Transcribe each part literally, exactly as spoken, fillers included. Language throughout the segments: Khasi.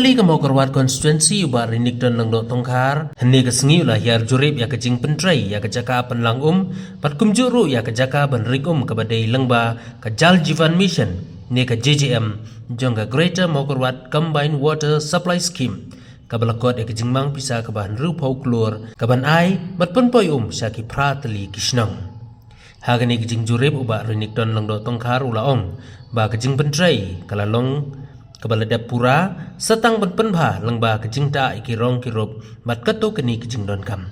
Kali ka Mawkyrwat constituency u Bah Rinikton Lyngdoh Tongkhar, hynne ka sngi u la hiar jurip ïa ka jingpyntrei ïa ka jaka pynlang um, bad kumjuh ruh ïa ka jaka ban rik um kaba dei lyngba ka Jal Jeevan Mission, ne ka J J M, jong ka Greater Mawkyrwat Combined Water Supply Scheme, kaba la kot ïa ka jingmang pisa kaba hynriewphew klur, kaban ai, bad pynpoi um sha ki phra tylli ki shnong. Ha kane ka jingjurip u Bah Rinikton Lyngdoh Tongkhar u la ong, ba ka jingpyntrei, ka la long, kaba la dep pura, sa tang ban pynbha, lyngba ka jingtah ïa ki rong ki rup, bad katto katne ki jingdonkam.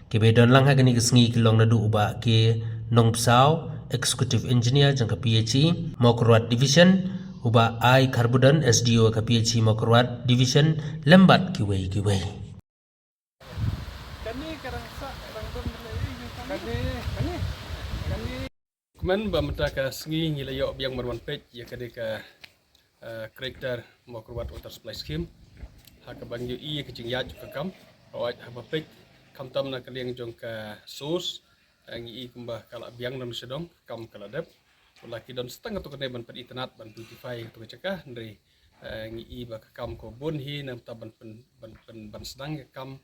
Kiba don lang ha kane ka sngi ki long naduh u Bah K Nongpsaw, Executive Engineer jong ka P H E, Mawkyrwat Division, u Bah I Kharbudon, S D O ka P H E Mawkyrwat Division, lem bad kiwei kiwei. Kane ka rangsa, rangdon kane, kane, kane. Kmen ba mynta ka sngi ngi la ïoh biang ban wan peit ïa kane ka, eh, Greater Mawkyrwat Water Supply Scheme. Ha kaba ngi ïohi ïa ka jingïaid jong ka kam, hooid haba peit khamtam na ka liang jong ka source, eh, ngi i kumba ka la biang na sha dong, ka kam ka la dep. Wat la ki don sa tang katto katne ban pynitynnad, ban beautify katto ka jaka, hynrei, eh, ngi i ba ka kam ka bun hi, nangta ban pyn, ban pyn, ban sdang ïa ka kam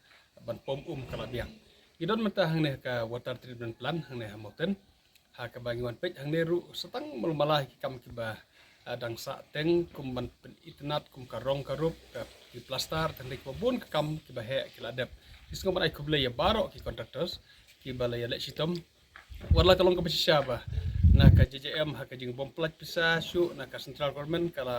ban pom um ka la biang. Ngi don mynta hangne ka water treatment plant hangne ha Mawten. Ha kaba ngi wan peit hangne ruh sa tang mala mala ki kam kiba, eh, dang sah teng kum ban pynitynnad kum ka rong ka rup, ka, ki plaster, hynrei kiba bun ka kam kiba heh ki la dep. Ngi sngew ban ai khublei ïa baroh ki contractors kiba la ïaleh shitom. Wat la ka long kaba shisha ba na ka J J M ha ka jingbym pyllait pisa shuh na ka central government ka la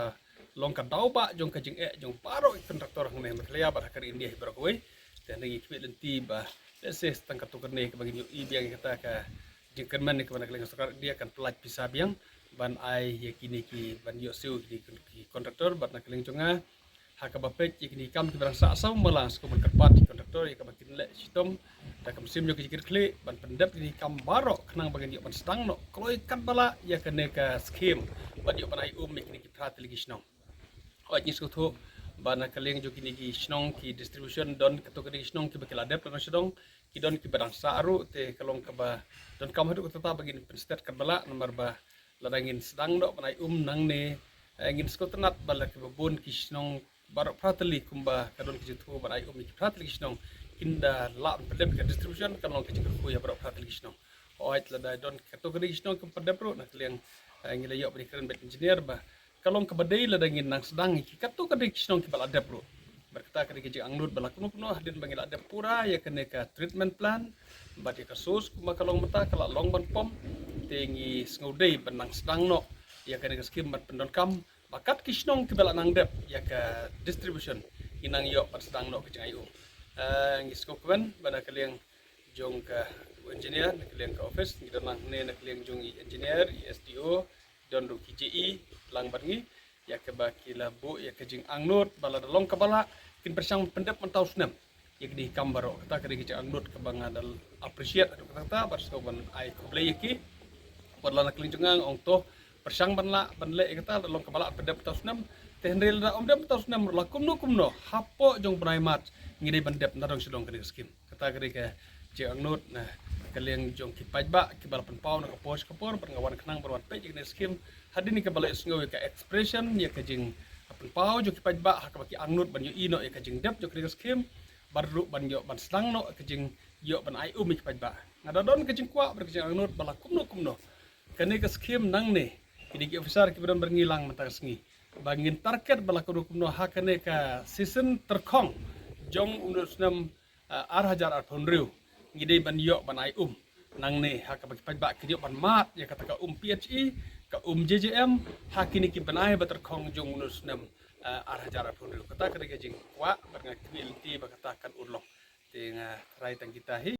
long ka daw ba jong ka jingeh jong baroh ki contractor hangne ha Meghalaya bad ha ka ri India hi baroh kawei. Te hynrei ngi khmih lynti ba lehse sa tang katto katne kaba ngin ïohi biang ïa kata ka jingkyrmen kaba na ka liang sorkar India kan pyllait pisa biang ban ai ïa kine ki ban ïoh siew kine ki contractor bad na ka liang jong nga ha kaba peit ïa kine ki kam kiba dang sah saw mala sngewbha ban kyrpad ïa ki contractor ïa kaba kin leh shitom da ka mynsiem jong ka jingkitkhlieh ban pyndep ïa kine ki kam baroh khnang ba ngin ïoh ban sdang noh kloi katba lah ïa kane ka scheme ban ïoh ban ai um ïa kine ki phra tylli ki shnong. Hooid ngi sngewthuh ba na ka liang jong kine ki shnong ki distribution don katto katne ki shnong kiba ki la dep la na sha dong, ki don kiba dang sah ruh te ka long kaba donkam haduh katta ba ngin pynstet katba lah namar ba lada ngin sdang noh ban ai um nangne, eh, ngin sngewtynnad ba la kiba bun ki shnong baroh phra tylli kumba ka don ka jingthmu ban ai um ïa ki phra tylli ki shnong kin da lah ban pyndep ka distribution kan long ka jingkyrkhu ïa baroh phra tylli ki shnong. Hooid lada don katto katne ki shnong kim pyndep ruh na ka liang, eh, ngi la ïoh ban ïakren bad engineer ba ka long kaba dei lada ngin nang sdang ïa ki katto katne ki shnong kiba la dep ruh. Bad kata ka dei ka jingangnud ba la kumno kumno hadien ba ngi la dep pura ïa kane ka treatment plant bad ïa ka source kumba ka long mynta ka la long ban pom. Te ngi sngew dei ban nang sdang noh ïa kane ka scheme ban pyndonkam ba kat ki shnong kiba la nang dep ïa ka distribution ngi nang ïoh ban sdang noh ka jingaium. Eh, ngi sngewkmen ba na ka liang jong ka engineer na ka liang ka office ngi don lang ne na ka liang jong i engineer, i S D O, don ruh ki J E lang bad ngi ïa kaba ki la buh ïa ka jingangnud ba lada long kaba lah kin pyrshang pyndep mynta u snem ïa kine ki kam baroh. Kata ka dei ka jingangnud kaba nga da appreciate haduh katta katta bad sngewbha ban ai khublei ïa ki. Wat la na ka liang jong nga nga ong to pyrshang ban lah ban leh ïa kata lada long kaba lah pyndep mynta u snem. Te hynrei lada ym dep mynta u snem ruh la kumno kumno hapoh jong u bnai March ngi dei ban dep nadong shadong kane ka scheme. Kata ka dei ka jingangnud na ka liang jong ki paidbah kiba la pynpaw na ka por sha ka por bad nga wan khnang ban wan peit ïa kane ka scheme. Hadien kaba la ïohsngew ïa ka expression ïa ka jingpynpaw jong ki paidbah ha kaba ki angnud ban ïohi noh ïa ka jingdep jong kane ka scheme bad ruh ban ïoh ban sdang noh ka jingïoh ban ai um ïa ki paidbah. Nga da don ka jingkwah bad ka jingangnud ba la kumno kumno kane ka scheme nangne kine ki officer kiba don bad ngi lang mynta ka sngi ba ngin target ba la kumno kumno ha kane ka season tyrkhong jong une u snem, eh, ar hajar arphew hynriew ngi dei ban ïoh ban ai um nangne ha kaba ki paidbah kin ïoh ban mad ïa kata ka um P H E, ka um J J M ha kine ki bnai ba tyrkhong jong une u snem, eh, ar hajar arphew hynriew. Kata ka dei ka jingkwah bad nga khmih lynti ba kata kan urlong. Te nga tharai tang kita hi.